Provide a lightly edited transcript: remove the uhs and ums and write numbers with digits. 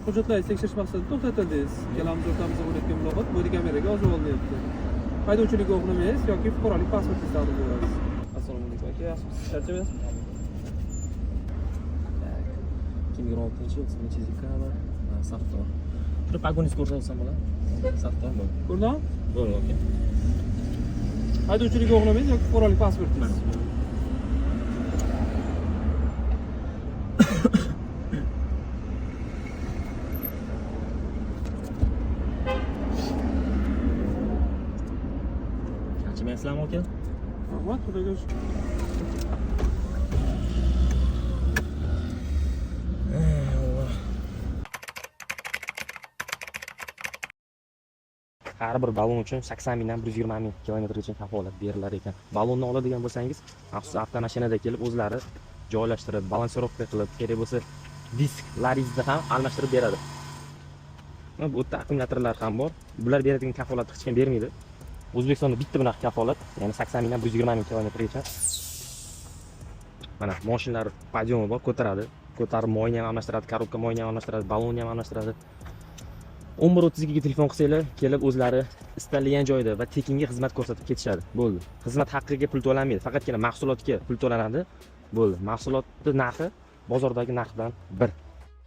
Hujjatlarni tekshirish maqsadida to'xtatildingiz. Ikkalamiz o'rtamizda bo'layotgan muloqot bodi kameraga yozib olinyapti. Haydovchilik guvohnomangiz yoki fuqarolik pasportingizni taqdim etasiz. Assalomu alaykum aka, yaxshimisiz? Charchamayapsizmi? Так. 2026 yil Mitsubishi Saftor. Bir pagoningizni ko'rsatsam bo'ladi. Saftor bo'ldi. Ko'rdingmi? Bo'ldi, aka. Haydovchilik guvohnomangiz yoki fuqarolik pasportingiz. Charchamayapsizlarmi, aka? Rahmat, xudoga shukur. Har bir ballon uchun 80 mingdan 120 ming kilometrgacha kafolat berilar ekan. Ballonni oladigan bo'lsangiz, maxsus avtomashinada kelib o'zlari joylashtirib, balansirovka qilib, kerak bo'lsa disklaringizni ham almashtirib beradi. Mana bu yerda akkumulyatorlar ham bor. Bular beradigan kafolatni hech kim bermaydi. O'zbekistonda bitta bunaqa kafolat, ya'ni 80 mingdan 120 ming kilometrgacha. Mana mashinalar подъем i bor, ko'taradi. Ko'tarib moyni ham almashtiradi, korobka moyni ham almashtiradi, ballonni ham almashtiradi. 11:32 ga telefon qilsanglar, kelib o'zlari istalgan joyda va tekinga xizmat ko'rsatib ketishadi. Bo'ldi. Xizmat haqqiga pul to'lanmaydi, faqatgina mahsulotga pul to'lanadi. Bo'ldi. Mahsulotni narxi bozordagi narxdan bir.